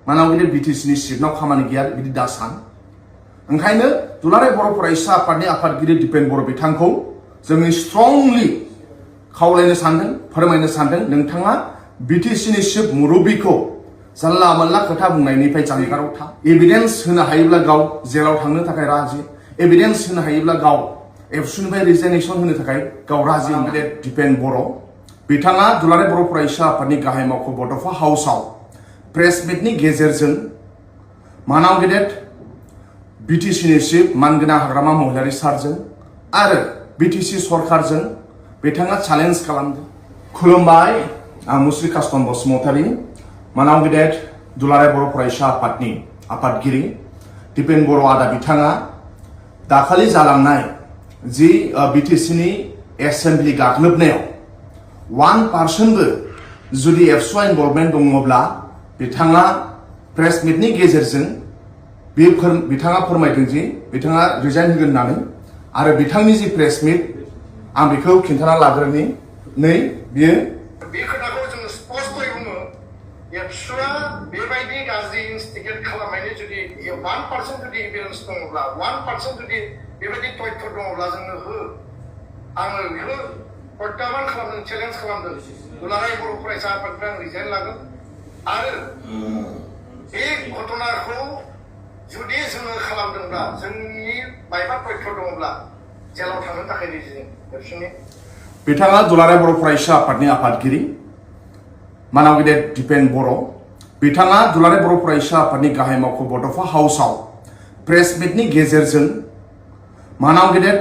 मानाव गिदिर बिटिसिनि सिटनाव खामानि गैया बिदि दा सान ओंखायनो दुलाराय बर' फरायसा आफादनि आफादगिरि दिपेन बर' बिथांखौ जोङो स्ट्रंलि खावलायनो सानदों फोरमायनो सानदों नोंथाङा बिटिसिनि चिफ मुरब्बीखौ जानला मोनला खोथा बुंनायनिफ्राय जानगाराव था एभिडेन्स होनो हायोब्ला गाव जेलाव थांनो थाखाय राजि एभिडेन्स होनो हायोब्ला गाव एबसुनिफ्राय रिजाइनेसन होनो थाखाय गाव राजि दिपेन बर' बिथाङा दुलाराय बर' फरायसा आफादनि गाहाय मावख' बड'फा हाउसआव प्रेस मिटनि गेजेरजों मानाव गेदेर बिटिसिनि चिफ मानगोनां हाग्रामा महिलारि सारजों आरो बिटिसि सरकारजों बिथाङा चेलेन्ज खालामदों खुलुमबाय आं मुस्रि कास्टम बसुमतारी मानाव गेदेर दुलाराय बर' फरायसा आफादनि आफादगिरि दिपेन बर' आदा बिथाङा दाखालि जालांनाय जि बिटिसिनि एसेम्बलि गाग्लोबनायाव 1% जुदि एबसुआ इनभल्भमेन्ट दङब्ला बिथाङा प्रेस मिटनि गेजेरजों बिथाङा फोरमायदों जि बिथाङा रिजाइन होगोन होननानै आरो बिथांनि जि प्रेस मिट आं बेखौ खिन्थाना लाग्रोनि नै बियो बे खोथाखौ जोङो स्पष्टयै बुङो एबसुआ बेबायदि गाज्रि इनस्टिगेट खालामनायनि जुदि 1% जुदि एभिडेन्स दङब्ला 1% जुदि बेबायदि तथ्य दङब्ला जोंनो हो आङो बेखौ प्रत्याहान खालामदों चेलेन्ज खालामदों दुलाराय बर' फरायसा आफादनिफ्राय आं रिजाइन लागोन आरो बे घटनाखौ जुदि जोङो खालामदोंब्ला जोंनि मायबा तथ्य दङब्ला जेलाव थांनो थाखाय रिजाइन एबसुनि बिथाङा दुलाराय बर' फरायसा आफादनि आफादगिरि मानाव गेदेर दिपेन बर' बिथाङा दुलाराय बर' फरायसा आफादनि गाहाय मावख' बड'फा हाउसआव प्रेस मिटनि गेजेरजों मानाव गेदेर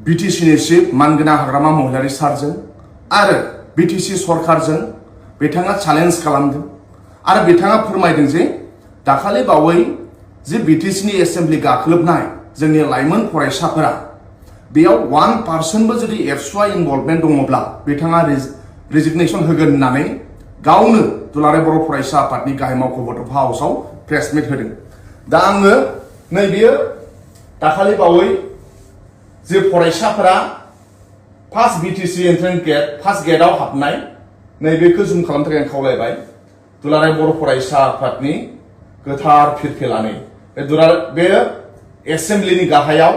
बिटिसिनि चिफ मानगोनां हाग्रामा महिलारि सारजों आरो बिटिसि सरकारजों बिथाङा चेलेन्ज खालामदों आरो बिथाङा फोरमायदों जे दाखालि बावै जे बिटिसिनि एसेम्बलि गाग्लोबनाय जोंनि लाइमोन फरायसाफोरा बेयाव 1%बो जुदि एबसुआ इनभल्भमेन्ट दङब्ला बिथाङा रिजिगनेसन होगोन होननानै गावनो दुलाराय बर' फरायसा आफादनि गाहाय मावख' बड'फा हाउसआव प्रेस मिट होदों दा आङो नैबेयो दाखालि बावै जे फरायसाफोरा first BTC entrance gate first गेटआव हाबनाय नैबेखौ जुम खालामनो थाखाय आं खावलायबाय दुलाराय बर' फरायसा आफादनि गोथार फिरफिलानै बे एसेम्बलिनि गाहायाव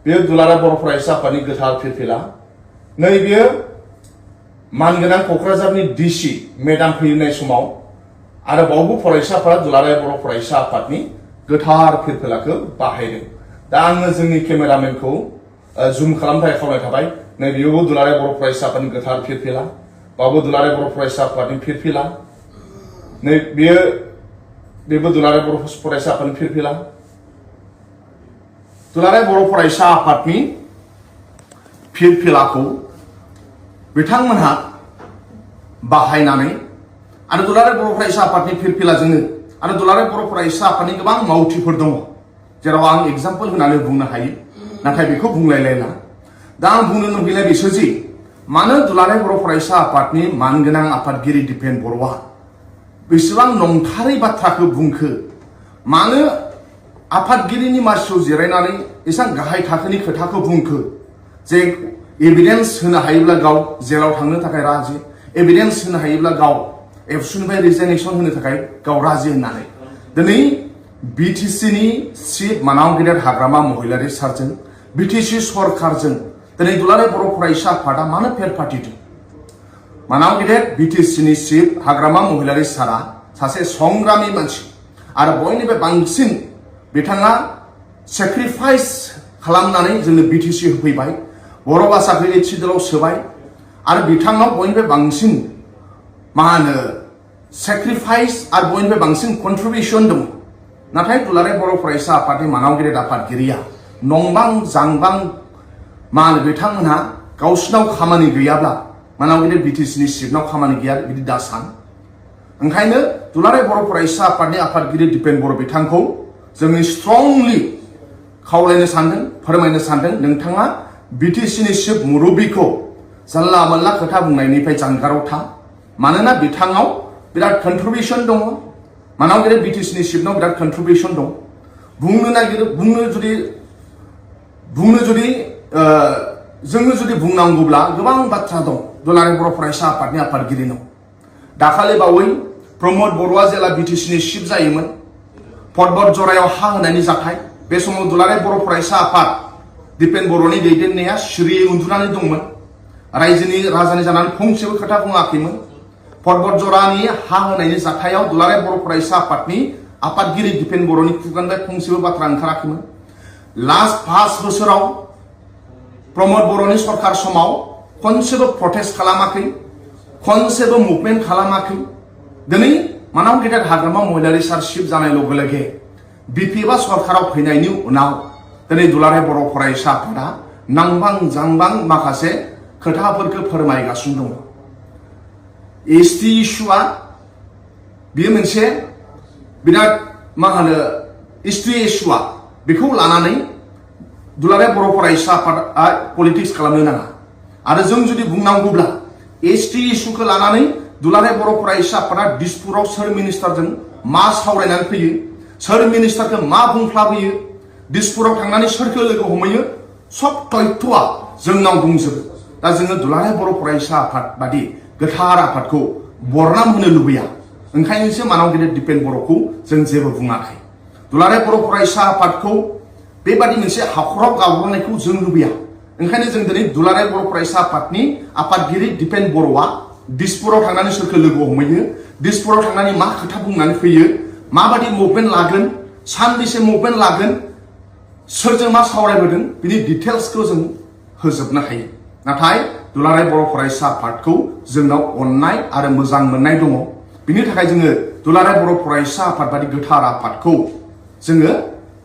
बेयो दुलाराय बर' फरायसा आफादनि गोथार फिरफिला नैबेयो मानगोनां क'क्राझारनि डिसि मेडाम फैनाय समाव आरो बावबो फरायसाफोरा दुलाराय बर' फरायसा आफादनि गोथार फिरफिलाखौ बाहायदों दा आङो जोंनि केमेरामेनखौ जुम खालामनो थाखाय खावलायनाय थाबाय नैबेयावबो दुलाराय बर' फरायसा आफादनि गोथार फिरफिला बावबो दुलाराय बर' फरायसा आफादनि फिरफिला नै बेबो दुलाराय बर' फरायसा आफादनि फिरफिला दुलाराय बर' फरायसा आफादनि फिरफिलाखौ बिथांमोनहा बाहायनानै आरो दुलाराय बर' फरायसा आफादनि फिरफिलाजोंनो आरो दुलाराय बर' फरायसा आफादनि गोबां मावथिफोर दङ जेराव आं एग्जाम्पल होनानै बुंनो हायो नाथाय बेखौ बुंलायलायला दा आं बुंनो लुबैनाय बिसोर जि मानो दुलाराय बर' फरायसा आफादनि मानगोनां आफादगिरि दिपेन बर'आ बेसेबां नंथारै बाथ्राखौ बुंखो मानो आफादगिरिनि मासियाव जिरायनानै एसेबां गाहाय थाखोनि खोथाखौ बुंखो जे एभिडेन्स होनो हायोब्ला गाव जेलाव थांनो थाखाय राजि एभिडेन्स होनो हायोब्ला गाव एबसुनिफ्राय रिजाइनेसन होनो थाखाय गाव राजि होननानै दिनै बिटिसिनि चिफ मानाव गेदेर हाग्रामा महिलारि सारजों बिटिसि सरकारजों दिनै दुलाराय बर' फरायसा आफादा मानो फेर फाथिदों मानाव गेदेर बिटिसिनि चिफ हाग्रामा महिलारि सारा सासे संग्रामि मानसि आरो बयनिफ्राय बांसिन बिथाङा सेक्रिफाइस खालामनानै जोंनो बिटिसि होफैबाय बर' भाषाखौ एचसिडलाव सोबाय आरो बिथांनाव बयनिफ्राय बांसिन मा होनो सेक्रिफाइस आरो बयनिफ्राय बांसिन कन्ट्रिबिउसन दङ नाथाय दुलाराय बर' फरायसा आफादनि मानाव गेदेर आफादगिरिया नंबां जांबां मा होनो बिथांमोनहा गावसिनाव खामानि गैयाब्ला मानाव गेदेर बिटिसिनि चिफनाव खामानि गैया बिदि दा सान ओंखायनो दुलाराय बर' फरायसा आफादनि आफादगिरि दिपेन बर' बिथांखौ जोङो स्ट्रंलि खावलायनो सानदों फोरमायनो सानदों नोंथाङा बिटिसिनि चिफ मुरब्बीखौ जानला मोनला खोथा बुंनायनिफ्राय जानगाराव था मानोना बिथाङाव बिराद कन्ट्रिबिउसन दङ मानाव गेदेर बिटिसिनि चिफनाव बिराद कन्ट्रिबिउसन दं बुंनो नागिरो जोङो जुदि बुंनांगौब्ला गोबां बाथ्रा दं दुलाराय बर' फरायसा आफादनि आफादगिरिनाव दाखालि बावै प्रमोद बर'आ जेला बिटिसिनि चिफ जायोमोन पर्बत जरायाव हा होनायनि जाथाय बे समाव दुलाराय बर' फरायसा आफाद दिपेन बर'नि दैदेननाया सिरियै उन्दुनानै दंमोन रायजोनि राजानि जानानै फंसेबो खोथा बुङाखैमोन पर्बत जरानि हा होनायनि जाथायाव दुलाराय बर' फरायसा आफादनि आफादगिरि दिपेन बर'नि खुगानिफ्राय फंसेबो बाथ्रा ओंखाराखैमोन लास्ट 5 बोसोराव प्रमोद बर'नि सरकार समाव खनसेबो प्रटेस्ट खालामाखै खनसेबो मुभमेन्ट खालामाखै दिनै मानाव गेदेर हाग्रामा महिलारि सारशिप जानाय लगे लगे बिपिएफआ सरकाराव फैनायनि उनाव दिनै दुलाराय बर' फरायसा आफादा नांबां जांबां माखासे खोथाफोरखौ फोरमायगासिनो दङ एसटि इस्युआ बेयो मोनसे बिराद मा होनो एसटि इस्युआ बेखौ लानानै दुलाराय बर' फरायसा आफादा पलिटिक्स खालामनो नाङा आरो जों जुदि बुंनांगौब्ला एसटि इस्युखौ लानानै दुलाराय बर' फरायसा आफादा दिसपुराव सोर मिनिस्टारजों मा सावरायनानै फैयो सोर मिनिस्टारखौ मा बुंफ्लाबोयो दिसपुराव थांनानै सोरखौ लोगो हमहैयो सब तथ्यआ जोंनाव दंजोबो दा जोङो दुलाराय बर' फरायसा आफाद बादि गोथार आफादखौ बरनाम होनो लुबैया ओंखायनोसो मानाव गेदेर दिपेन बर'खौ जों जेबो बुङाखै दुलाराय बर' फरायसा आफादखौ बेबादि मोनसे हाखराव गावहरनायखौ जों लुबैया ओंखायनो जों दिनै दुलाराय बर' फरायसा आफादनि आफादगिरि दिपेन बर'आ दिसपुराव थांनानै सोरखौ लोगो हमहैयो दिसपुराव थांनानै मा खोथा बुंनानै फैयो माबादि मुभमेन्ट लागोन सानबेसे मुभमेन्ट लागोन सोरजों मा सावरायबोदों बिनि डिटेल्सखौ जों होजोबनो हायो नाथाय दुलाराय बर' फरायसा आफादखौ जोंनाव अननाय आरो मोजां मोननाय दङ बिनि थाखाय जोङो दुलाराय बर' फरायसा आफाद बादि गोथार आफादखौ जोङो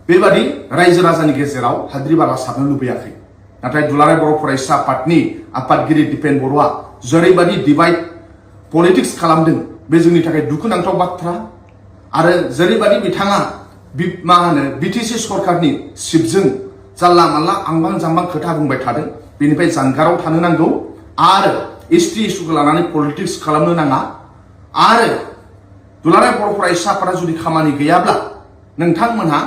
बेबादि रायजो राजानि गेजेराव हाद्रि बाला सारनो लुबैयाखै नाथाय दुलाराय बर' फरायसा आफादनि आफादगिरि दिपेन बर'आ जेरैबादि डिभाइड पलिटिक्स खालामदों बे जोंनि थाखाय दुखुनांथाव बाथ्रा आरो जेरैबादि बिथाङा मा होनो बिटिसि सरकारनि चिफजों जानला मानला आंबां जांबां खोथा बुंबाय थादों बेनिफ्राय जानगाराव थानो नांगौ आरो एसटि इस्युखौ लानानै पलिटिक्स खालामनो नाङा आरो दुलाराय बर' फरायसा आफादा जुदि खामानि गैयाब्ला नोंथांमोनहा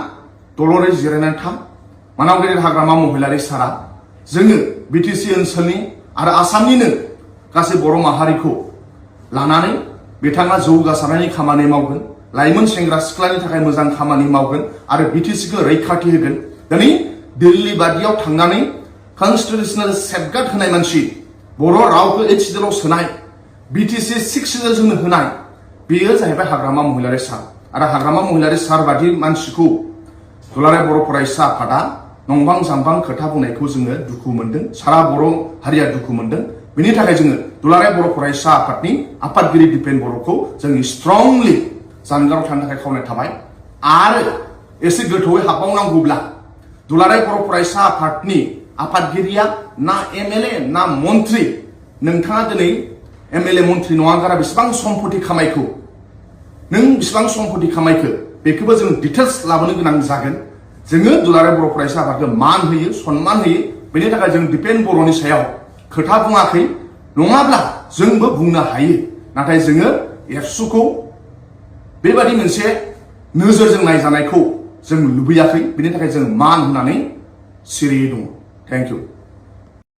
दलरै जिरायनानै था मानाव गेदेर हाग्रामा महिलारि सारा जोङो बिटिसि ओनसोलनि आरो आसामनिनो गासै बर' माहारिखौ लानानै बिथाङा जौगासारनायनि खामानि मावगोन लाइमोन सेंग्रा सिख्लानि थाखाय मोजां खामानि मावगोन आरो बिटिसिखौ रैखाथि होगोन दिनै दिल्ली बादियाव थांनानै कन्स्टिटिउशनेल सेफगार्ड होनाय मानसि बर' रावखौ 8 सिडुलाव सोनाय बिटिसि 6 सिडुल जोंनो होनाय बेयो जाहैबाय हाग्रामा महिलारि सार आरो हाग्रामा महिलारि सार बादि मानसिखौ दुलाराय बर' फरायसा आफादा नंबां जांबां खोथा बुंनायखौ जोङो दुखु मोनदों सारा बर' हारिया दुखु मोनदों बेनि थाखाय जोङो दुलाराय बर' फरायसा आफादनि आफादगिरि दिपेन बर'खौ जोंनि स्ट्रंलि जानगाराव थानो थाखाय खावलायनाय थाबाय आरो एसे गोथौयै हाबबावनांगौब्ला दुलाराय बर' फरायसा आफादनि आफादगिरिया ना एमएलए ना मन्त्रि नोंथाङा दिनै एमएलए मन्त्रि नङा गारा बेसेबां सम्पति खामायखौ नों बेसेबां सम्पति खामायखो बेखौबो जों डिटेल्स लाबोनो गोनां जागोन जोङो दुलाराय बर' फरायसा आफादखौ मान होयो सन्मान होयो बेनि थाखाय जों दिपेन बर'नि सायाव खोथा बुङाखै नङाब्ला जोंबो बुंनो हायो नाथाय जोङो एबसुखौ बेबादि मोनसे नोजोरजों नायजानायखौ जों लुबैयाखै बेनि थाखाय जों मान होनानै सिरियै दङ थेंक इउ